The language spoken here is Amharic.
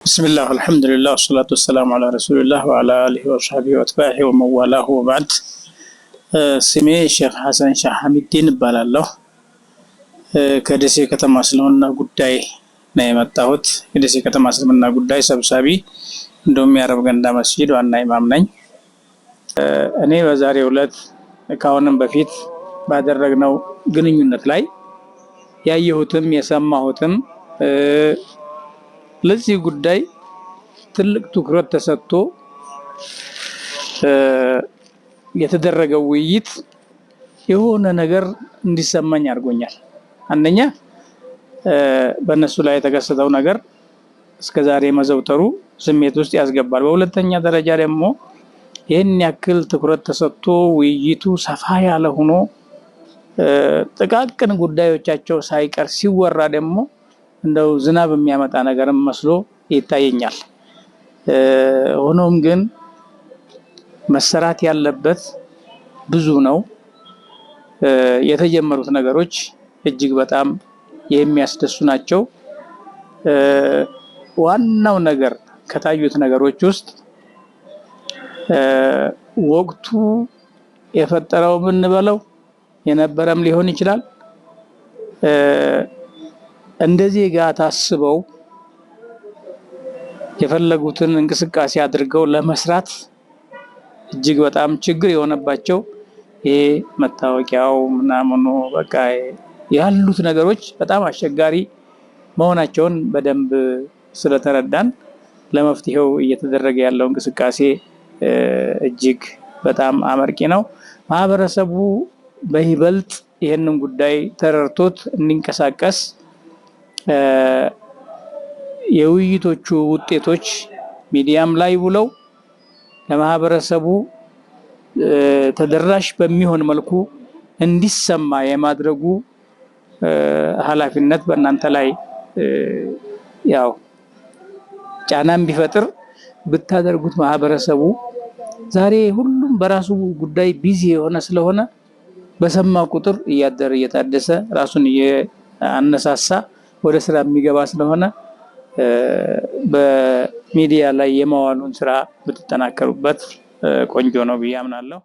بسم الله الحمد لله والصلاة والسلام على رسول الله وعلى آله وصحبه وأتباعه ومن والاه وبعد። ስሜ ሼክ ሐሰን ሻህ ሐሚዲን እባላለሁ። ከደሴ ከተማ እስልምና ጉዳይ ነው የመጣሁት። የደሴ ከተማ እስልምና ጉዳይ ሰብሳቢ እንዲሁም የአረብ ገንዳ መስጂድ ዋና ኢማም ነኝ። እኔ በዛሬው ዕለት ከአሁንም በፊት ባደረግነው ግንኙነት ላይ ያየሁትም የሰማሁትም ለዚህ ጉዳይ ትልቅ ትኩረት ተሰጥቶ የተደረገው ውይይት የሆነ ነገር እንዲሰማኝ አድርጎኛል። አንደኛ፣ በእነሱ ላይ የተከሰተው ነገር እስከዛሬ መዘውተሩ ስሜት ውስጥ ያስገባል። በሁለተኛ ደረጃ ደግሞ ይህን ያክል ትኩረት ተሰጥቶ ውይይቱ ሰፋ ያለ ሆኖ ጥቃቅን ጉዳዮቻቸው ሳይቀር ሲወራ ደግሞ እንደው ዝናብ የሚያመጣ ነገርም መስሎ ይታየኛል። ሆኖም ግን መሰራት ያለበት ብዙ ነው። የተጀመሩት ነገሮች እጅግ በጣም የሚያስደሱ ናቸው። ዋናው ነገር ከታዩት ነገሮች ውስጥ ወቅቱ የፈጠረው ብንበለው የነበረም ሊሆን ይችላል፣ እንደ ዜጋ ታስበው የፈለጉትን እንቅስቃሴ አድርገው ለመስራት እጅግ በጣም ችግር የሆነባቸው ይሄ መታወቂያው ምናምኑ በቃ ያሉት ነገሮች በጣም አስቸጋሪ መሆናቸውን በደንብ ስለተረዳን ለመፍትሄው እየተደረገ ያለው እንቅስቃሴ እጅግ በጣም አመርቂ ነው። ማህበረሰቡ በይበልጥ ይህንን ጉዳይ ተረድቶት እንዲንቀሳቀስ የውይይቶቹ ውጤቶች ሚዲያም ላይ ውለው ለማህበረሰቡ ተደራሽ በሚሆን መልኩ እንዲሰማ የማድረጉ ኃላፊነት በእናንተ ላይ ያው ጫናም ቢፈጥር ብታደርጉት ማህበረሰቡ ዛሬ ሁሉም በራሱ ጉዳይ busy የሆነ ስለሆነ በሰማ ቁጥር እያደረ እየታደሰ ራሱን እያነሳሳ ወደ ስራ የሚገባ ስለሆነ በሚዲያ ላይ የማዋሉን ስራ ብትጠናከሩበት ቆንጆ ነው ብዬ አምናለሁ።